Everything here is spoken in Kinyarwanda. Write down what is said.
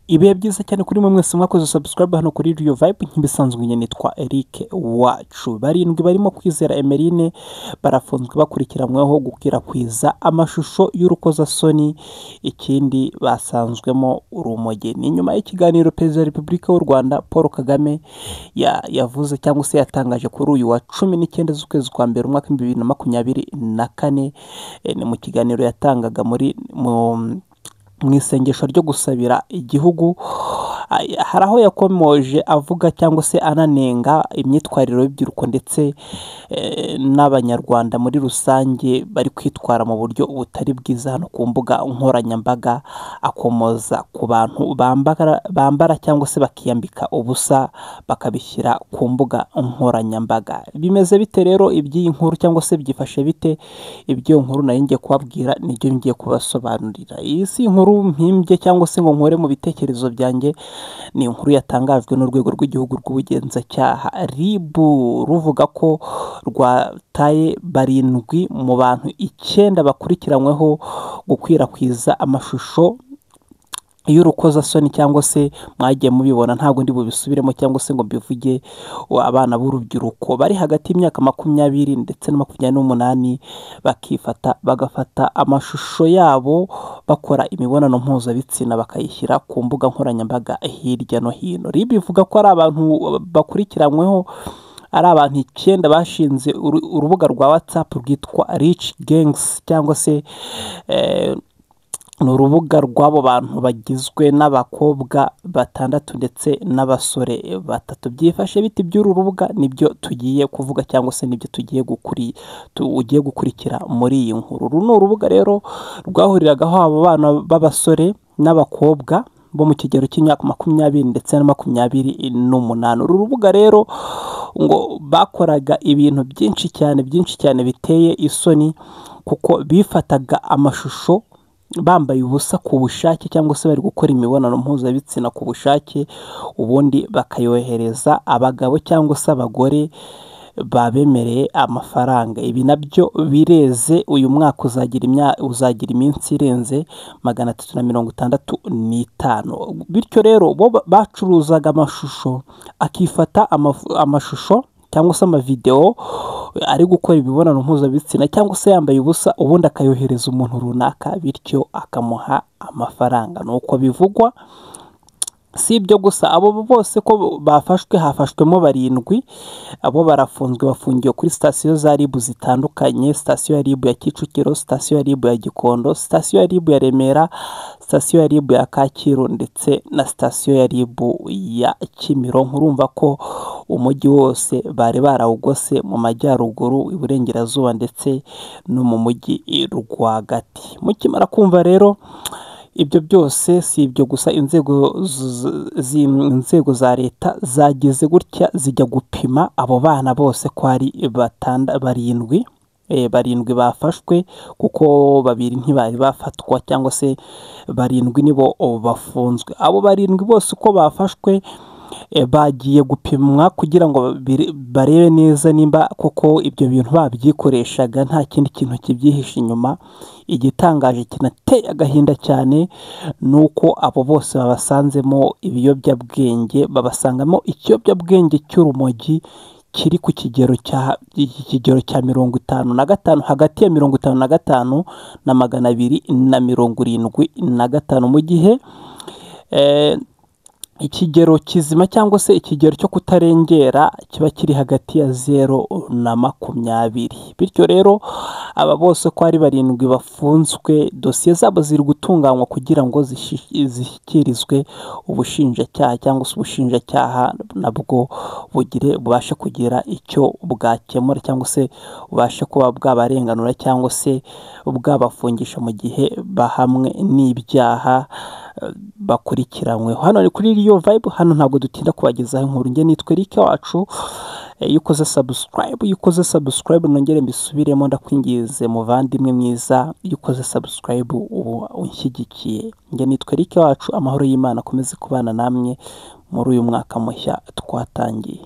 Ibihe byiza cyane kuri mwe mwese mwakoze subscribe hano kuri Rio Vibe. Nk'ibisanzwe njye nitwa Eric Wacu. Barindwi barimo Kwizera Emeline barafunzwe bakurikiranyweho gukwirakwiza amashusho y'urukozasoni, ikindi basanzwemo urumogi. Ni nyuma y'ikiganiro Perezida wa Repubulika y'u Rwanda Paul Kagame yavuze cyangwa se yatangaje kuri uyu wa 19 z'ukwezi kwa mbere umwaka 2024. Ni mu kiganiro yatangaga mu isengesho ryo gusabira igihugu. Hari aho yakomoje avuga cyangwa se ananenga imyitwarire y'urubyiruko ndetse n'Abanyarwanda muri rusange bari kwitwara mu buryo butari bwiza hano ku mbuga nkoranyambaga, akomoza ku bantu bambara cyangwa se bakiyambika ubusa bakabishyira ku mbuga nkoranyambaga. Bimeze bite rero iby'iyi nkuru cyangwa se byifashe bite? Ibyo nkuru nari ngiye kubabwira nibyo ngiye kubasobanurira. Iyi si inkuru mpimbye cyangwa se ngo nkore mu bitekerezo byanjye, ni inkuru yatangajwe n'urwego rw'igihugu rw'ubugenzacyaha RIB, ruvuga ko rwataye 7 mu bantu 9 bakurikiranyweho gukwirakwiza amashusho y'urukozasoni, cyangwa se mwagiye mubibona, ntabwo ndi bubisubiremo cyangwa se ngo mbivuge. Abana b'urubyiruko bari hagati y'imyaka 20 ndetse na 28 bakifata bagafata amashusho yabo bakora imibonano mpuzabitsina bakayishyira ku mbuga nkoranyambaga hirya no hino. RIB ivuga ko ari abantu bakurikiranyweho ari abantu 9 bashinze urubuga rwa WhatsApp rwitwa Rich Gangs, cyangwa se ni urubuga rw'abo bantu bagizwe n'abakobwa 6 ndetse n'abasore 3. Byifashe biti by'uru rubuga nibyo tugiye kuvuga cyangwa se nibyo tugiye ugiye gukurikira muri iyi nkuru. Uru ni urubuga rero rwahuriragaho abo bana b'abasore n'abakobwa bo mu kigero cy'imyaka 20 ndetse na 28. Uru rubuga rero ngo bakoraga ibintu byinshi cyane biteye isoni, kuko bifataga amashusho bambaye ubusa ku bushake cyangwa se bari gukora imibonano mpuzabitsina ku bushake, ubundi bakayohereza abagabo cyangwa se abagore babemereye amafaranga. Ibi nabyo bireze, uyu mwaka uzagira iminsi irenze 365. Bityo rero bo bacuruzaga amashusho, akifata amashusho cyangwa se amavideo ari gukora imibonano mpuzabitsina cyangwa se yambaye ubusa, ubundi akayohereza umuntu runaka, bityo akamuha amafaranga. Nuko bivugwa. Si ibyo gusa, abo bose ko bafashwe, hafashwemo 7, abo barafunzwe, bafungiwe kuri sitasiyo za RIB zitandukanye: sitasiyo ya RIB ya Kicukiro, sitasiyo ya RIB ya Gikondo, sitasiyo ya RIB ya Remera, sitasiyo ya RIB ya Kacyiru ndetse na sitasiyo ya RIB ya Kimironko. Urumva ko umujyi wose bari barawugose mu majyaruguru, iburengerazuba ndetse no mu mujyi rwagati. Mukimara kumva rero ibyo byose, si ibyo gusa, inzego za leta zageze gutya zijya gupima abo bana bose ko ari 7 bafashwe, kuko 2 ntibari bafatwa cyangwa se 7 nibo bafunzwe. Abo 7 bose uko bafashwe bagiye gupimwa kugira ngo barebe neza nimba koko ibyo bintu babyikoreshaga nta kindi kintu kibyihishe inyuma. Igitangaje kinateye agahinda cyane nuko abo bose babasanzemo ibiyobyabwenge, babasangamo ikiyobyabwenge cy'urumogi kiri ku kigero cya 55, hagati ya 55 na 275, mu gihe ikigero kizima cyangwa se ikigero cyo kutarengera kiba kiri hagati ya 0 na 20. Bityo rero aba bose ko ari 7 bafunzwe, dosiye zabo ziri gutunganywa kugira ngo zishyikirizwe ubushinjacyaha cyangwa se ubushinjacyaha nabwo bubashe kugira icyo bwakemura cyangwa se bubashe kuba bwabarenganura cyangwa se bwabafungisha mu gihe bahamwe n'ibyaha bakurikiranyweho. Hano ni kuri Rio Vibe, hano ntabwo dutinda kubagezaho inkuru. Njye nitwa Eric Wacu. Iyo ukoze subscribe, nongere mbisubiremo, ndakwingize muvandimwe mwiza, iyo ukoze subscribe ubu unshyigikiye. Njye nitwa Eric Wacu, amahoro y'Imana akomeze kubana namwe muri uyu mwaka mushya twatangiye.